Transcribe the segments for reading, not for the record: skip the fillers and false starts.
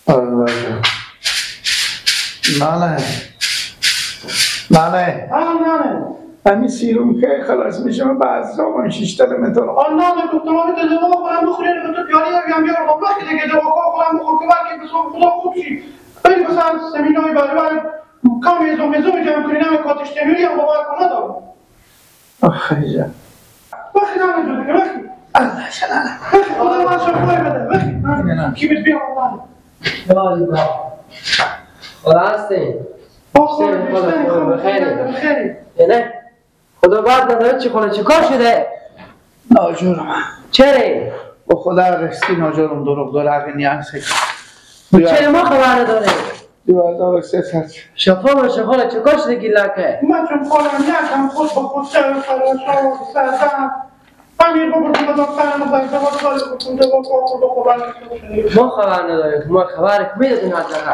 الله نه نه نه نه همین سیروم که خلاص میشه من بعضا من شش تا متر آن نه گفتم آقا تو دوا خورم بخوری تو پیالی هم بیارم وقتی دیگه دوا خورم بخور که بلکه به خدا خوب شی. ولی مثلا سمینای برای کم یزو مزو جمع کنی نه کاتش تمیری هم باور کنه دارم. آخ خیلی وقتی نه جو دیگه وقتی الله شلانه خدا من شفای بده وقتی کی بیت بیا الله خدا هستین بخیر بخیر. نه خدا بعد نداره چی خونه چی کار شده؟ ناجورم. چرا؟ با خدا رستی ناجورم دروغ داره عقل نیانسه. چرا ما خبر نداریم؟ 2300 شفا و شفا چی کار شده گیلکه؟ من چون خالم یکم خود با خود سر سر امیر بابا تو دکتر ما خبر نداریم. ما خبر میدادیم حداقل.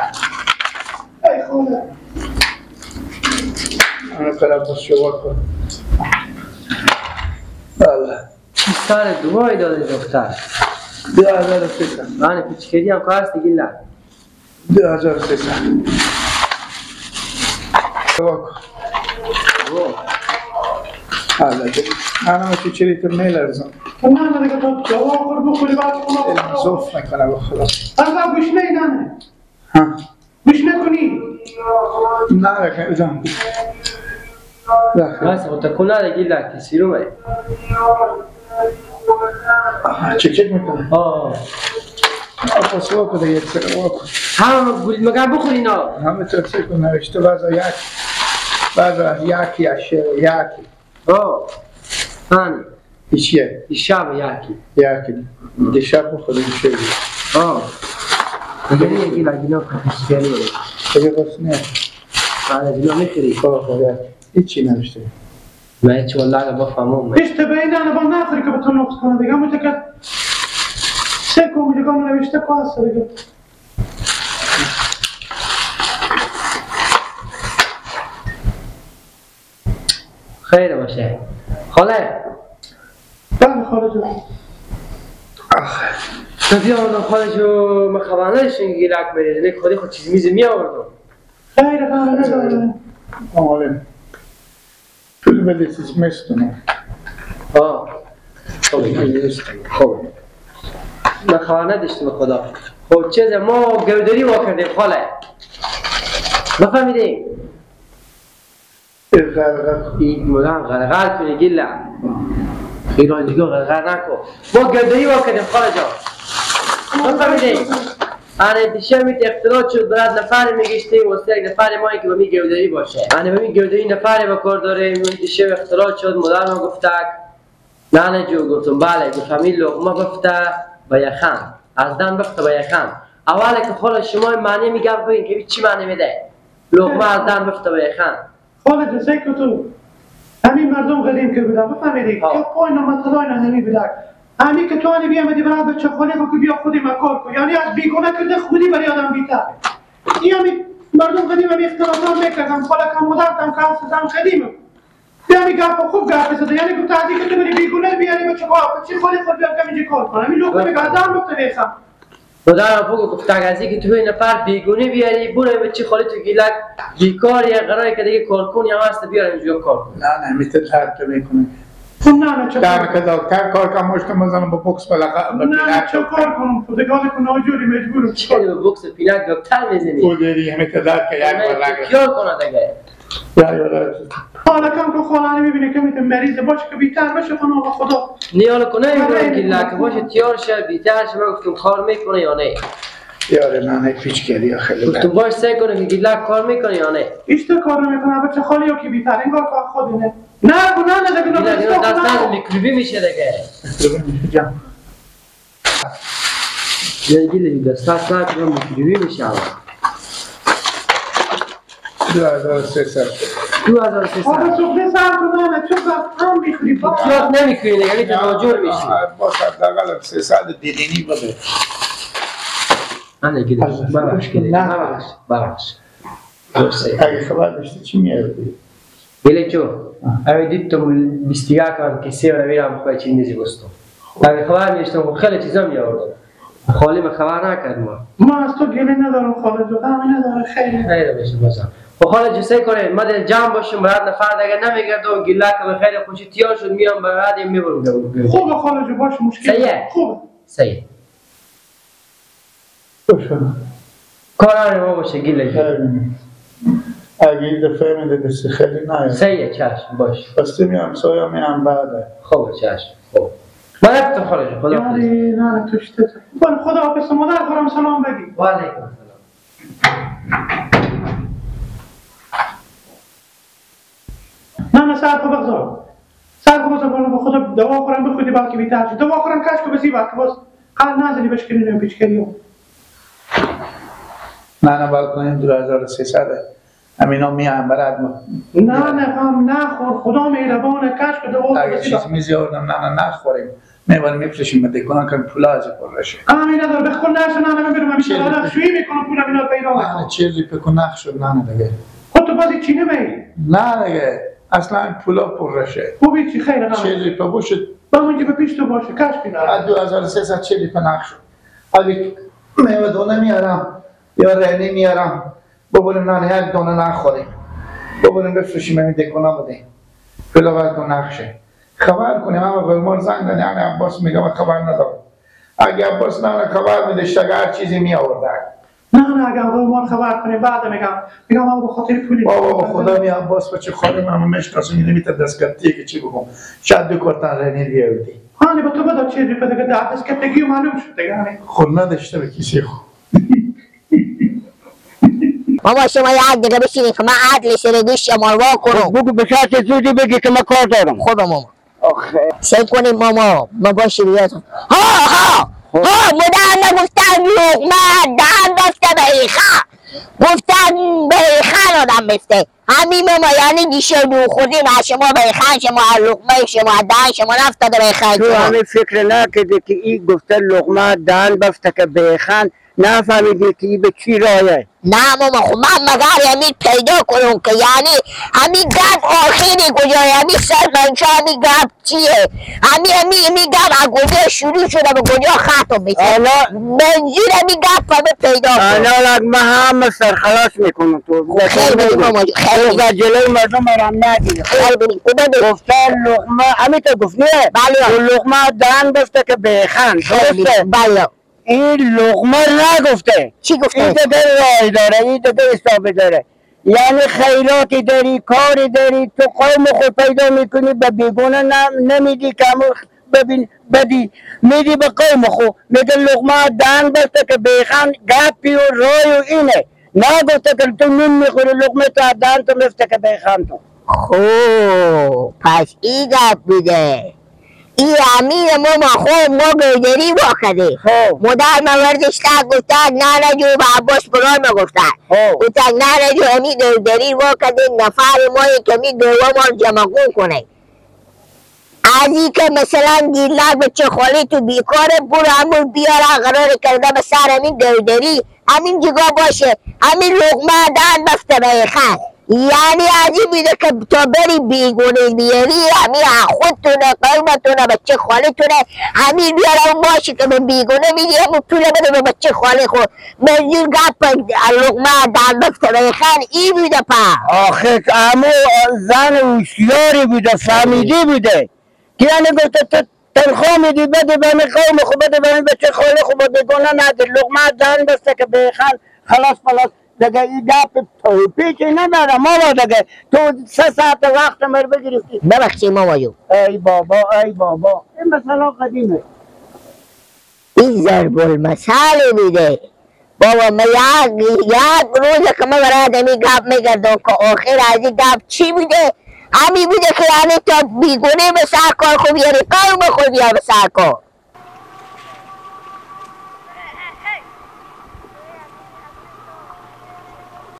ای خدا انا طلب شما کن. بله چی سال دوایی داده دکتر؟ 2300. من پیچکری هم کار هست دیگه. 2300. دوا کن. حالا انا پیچکری تو میلرزم. نه نه دیگه تو دوا خور بخوری بعد خدا زوف میکنه به خدا. اصلا گوش نه نه. ها گوش نکنی. نه نه بس خب تکون نده گیلک سیرومه. چک چک میکنه. آه پس واکو دیگه واکو. همه گول مگر بخوری اینا. همه تفسیر کن نوشته بعضا یک بعضا یکی اشیاء یکی. آه هانی. چیه؟ دیشب یکی. یکی. دیشب بخوری میشه. آه. دیگه گیلک اینا پیچیده. دیگه بس نه. بعد از اینا میخوری. خب هیچی نوشته. من هیچ والله بفهمم. هیچ تبعی نه با نخوری که به تو نقص کنه دیگه. همون که سه کن دیگه نوشته که هست دیگه. خیر باشه. خاله. بله خاله جان. تو بیا آوردم خاله جو من خبر نداشتم که گیلک میریزه. نه خودی خود چیز میز می آوردم. خیر خبر ندارم. آره. پول بده چیز میستونه. آه. خب. من خبر نداشتم خدا. خب چیز ما گودری وا کردیم خاله. بفهمیدیم؟ غرغر این مدام غرغر کنی گیله. خیران دیگه غرغر نکن. ما گودری وا کردیم خاله جان. بفهمیدیم؟ آره دیشب میت اختلاط شد برات نفر میگشتیم واسه یک نفر ما که به می گودری باشه. آره به می گودری نفر به کار داریم. دیشب اختلاط شد مادر ما گفتک نه جو گفتم بله گفت همین لقمه بفته به یخم از دم بفته به یخم. اوله که خاله شما معنی میگم بگین که چی معنی میده لقمه از دم بفته به یخم. خاله جسه که تو همین مردم قدیم که بودن بفهمیدی که پایین مطلعین همین بودن همین که تو هانی بیامدی برای بچه خاله خود که بیا خودی مکار کن یعنی از بیگونه کرده خودی برای آدم بیتر. این همین مردم قدیم همی اختلاطات میکردن خاله کم مدرتم که هستم قدیمم بیامی گپ خوب گپ زده یعنی گفت از اینکه تو بری بیگونه بیاری بچه خاله خود بیام کم اینجا کار کنم همین لقمه میگه آدم لقمه میخم. مادرم بگو گفت از اینکه تو این نفر بیگونه بیاری برو بچه خاله تو گیلک بیکار یا قراره که دیگه کار کن یا هست بیارم اینجا کار کن. نه نه میتونه درد میکنه. خب نه نه چه کار که دکتر کار کم مشت مزنم با بوکس بلغ نه چه کار کنم خودگان کن ناجوری مجبورم. چه با بوکس پینک دکتر میزنی؟ خودی همه درد که یک بار لگه. کیار کنه دیگه؟ یا یا حالا کم که خالانی میبینه که میتونه مریض باشه که بیتر بشه خانم آقا خدا. نیال کنه میگم که لک باشه تیار شه بیتر شه. من گفتم کار میکنه یا نه؟ یاره نه پیچ کردی خیلی. گفتم باش سعی کنه که گیلک کار میکنه یا نه؟ هیچ کار نمیکنه بچه خالی یا که بیتر این کار خودی نه. نه نه نه دیگه نه دست میکروبی میشه دیگه. میکروبی میشه جان. یه گیل دست نکنه میکروبی میشه. 2300. 2300. آقا سفره سر کنه چون هم میخوری با زیاد نمیخوری دیگه یعنی ناجور میشی. با حداقل 300 دیدینی بده. من دیگه ببخش ببخش ببخش. اگه خبر داشتی چی میاردی؟ بله چو اگه دیدم 21 هم که سه رو میرم خواهی چی نیزی بستم. اگه خبر میشتم خیلی چیزا میاردم. خالی به خبر نکرد ما از تو گله ندارم خاله جو، غمی نداره. خیلی خیر بشه بازم. خب خاله جو سعی کنید ما دل جمع باشیم، برات نفر دیگه نمیگردم. گله که به خیر خوشی تیار شد میام برات میبرم. خوبه خاله جو باشه، مشکل صحیح. خوبه صحیح. کاران ما باشه گله جو. اگه این دفعه میده دستی خیلی نه. صحیح چشم باش. بسته میام سایا میام بعده. خوبه چشم خوب. من رفتم خاله جو، خدا حافظ. یاری نه تو شته. خدا حافظ مادر خورم سلام بگی. و علیکم السلام. نه نه سر خو بگذار، سر خو بگذار با خدا دوا خورم بخودی بلکه بیتر شد. دوا خورم کش کو بسی بلکه باز قلب نزنی بشکنی و پیچکری. نه نه بالکنیم 2300 همینا میام برات. نه نه غم نخور، خدا مهربانه. کش کو دوا اگه چیز میزی آوردم. نه نه نخوریم، میبریم میفرشیم به دکان که پولا از پر بشه. غمی نداره بخور نشو. نه نه میبرم همیشه شویی میکنم پولم اینا پیدا میکنم. نه چیزی پکو نخ شد. نه نه دیگه خود تو بازی چی نمی؟ نه دیگه اصلا پولا پر رشه. خوبی چی خیر غم چیزی پا باشه با اونجا به پیش تو باشه کش بینا. از 2300 چیزی پا نخ شد. اگه میوه دونه میارم یا رنی میارم ببریم نان یک دونه نخوریم، ببریم بفروشیم همین دکونا بدیم پولا برکن نخشه. خبر کنیم اما قیمار زنگ دنی همین عباس میگه من خبر ندارم. اگه عباس نه خبر میداشت اگه هر چیزی می آوردن. نه نه اگه قیمار خبر کنیم بعد میگم اما به خاطر پولی. بابا خدا می عباس بچه خالی من میشناسم میده میتر دستکتیه که چی بگم شاید دو کارتن رنی بیاوردی. هانی با تو بدا چیزی بده که دستکتگی معلوم شد دیگه. خود نداشته به کسی خود. ماما شما یک دقیقه بشینید که من عدل سر گوش شما رو وا کنم. بگو به شرط زودی بگی که من کار دارم. خب ماما. آخه سعی کنیم ماما ما باشه بیاتون. ها ها ها مدام نگفتن لقمه دهن بفته به ایخه، گفتن به ایخه آدم بفته. همین ماما یعنی دیشه دو خوردیم از شما به ایخه، شما لقمه شما دهن شما نفتاده به ایخه. تو همین فکر نکردی که این گفته لقمه دهن بفته که به ایخه، نفهمیدی که این به چی رایه؟ نه ماما خب من مگر همین پیدا کنم که یعنی همین گپ آخری کجای همین سر منچه همین گپ چیه؟ همین گپ از کجا شروع شده به کجا ختم میشه؟ منظور همین گپ همه پیدا کنم. الان من همه سرخلاص میکنم تو. خیلی بدی ماما خیلی بدی. جلوی مردم مرم ندید. خیلی بدی کدوم بدی؟ گفته لقمه همین تو گفت نه؟ بله. لقمه دهن بفته که بخند. درسته؟ بله. این لقمه نگفته. چی گفته؟ این دیگه رای داره، این دیگه حسابی داره. یعنی خیراتی داری، کاری داری، تو قوم خود پیدا میکنی به بیگونه نمیدی که ببین بدی، میدی به قوم خود. میگه لقمه دهن بسته که بیخن گپی و رای و اینه. نگفته که تو نون میخوری لقمه تو دهن تو میفته که بیخن تو. خب پس این گپ بوده. این امیر ماما خب ما گردری با کرده. مادر من ورزشتر گفتن نه نه جو به عباس برای ما گفتن گفتن نه نه جو امی گردری با کرده نفر ما کمی گروا ما جمع کنه. از این که مثلا گیلر بچه خالی تو بیکاره برو همون بیاره قرار کرده به سر همین گردری همین جگاه باشه همین لقمه دهن بفته به خط. یعنی از این بیده که تا بری بیگونه بیاری همین خودتونه قومتونه بچه خاله تونه همین بیاره اون باشه که به بیگونه میدی همون پول بده به بچه خاله خود. منظور گپ لقمه دهن بفته به خن این بوده پا. آخه امو زن هوشیاری بوده فهمیدی بوده که یعنی گفته تو تنخواه میدی بده به همین قوم خود بده به همین بچه خاله خود بده بیگونه نده لقمه دهن بسته که به خن خلاص خلاص دیگه. این گپ پیچی نداره ماما دیگه. تو 3 ساعت وقت مر بگرفتی. ببخشید ماما جو. ای بابا ای بابا این مثلا قدیمه. این ضرب المثل میده بابا. من یک روز که من برای همی گپ میگردم که آخر از این گپ چی بوده؟ همی بوده که یعنی تا بیگونه به سر کار خوب یعنی قوم خود بیا به سر کار.